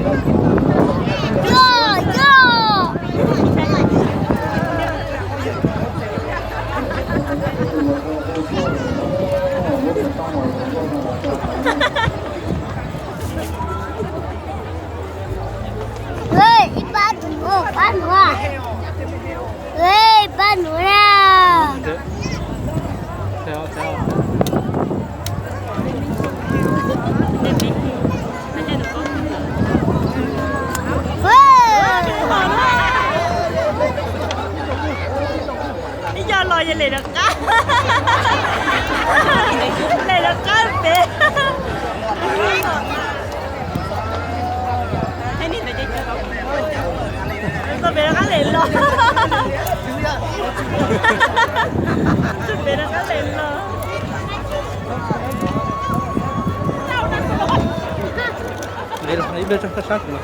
Yog, yog. Ê, ib pab, ua pab nuav. Ê, pab nuav na. Ib co los yog lem rov qab, lem rov qab pem. Tau pem rov qab lem los. Tau pem rov qab lem los. Ib pliag tso, sab sab kuv no.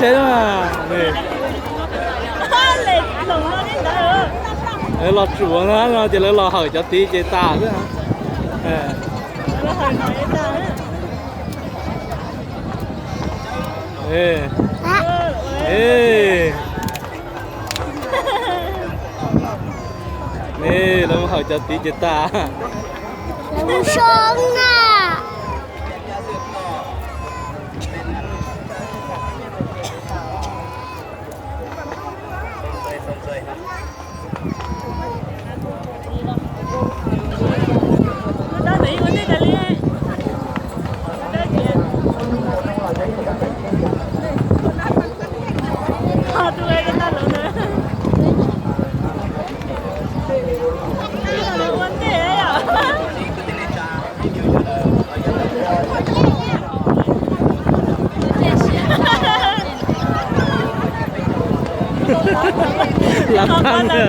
Saib mas, los tsuam no ces lawv los hawm cov tid ces tas xwb. Lawv hawm cov tid ces tas. Lav tag na.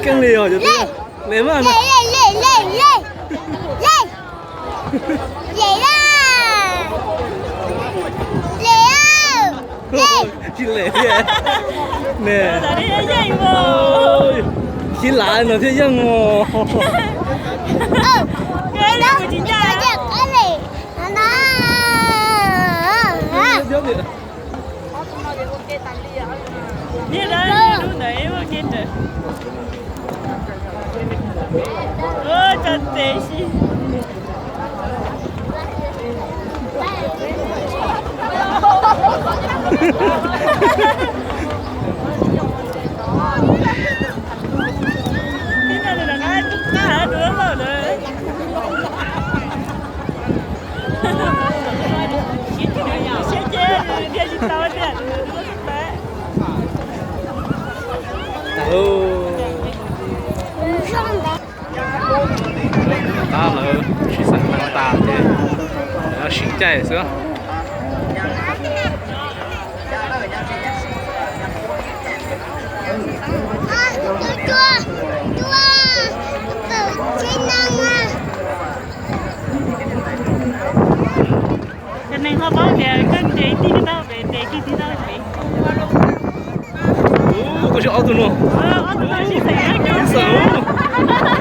Keej li os, le mas, tsis le thiab ne. Sib lav no thiaj yeej os. Tab lawv sib xeem tas ces lawv sib caij xwb. Cov neeg ho paub tias koj nres tig tau pem, nres tig tau pem. Koj tsis ob tug no. Ob tug no tsis xeem, tsis xeem.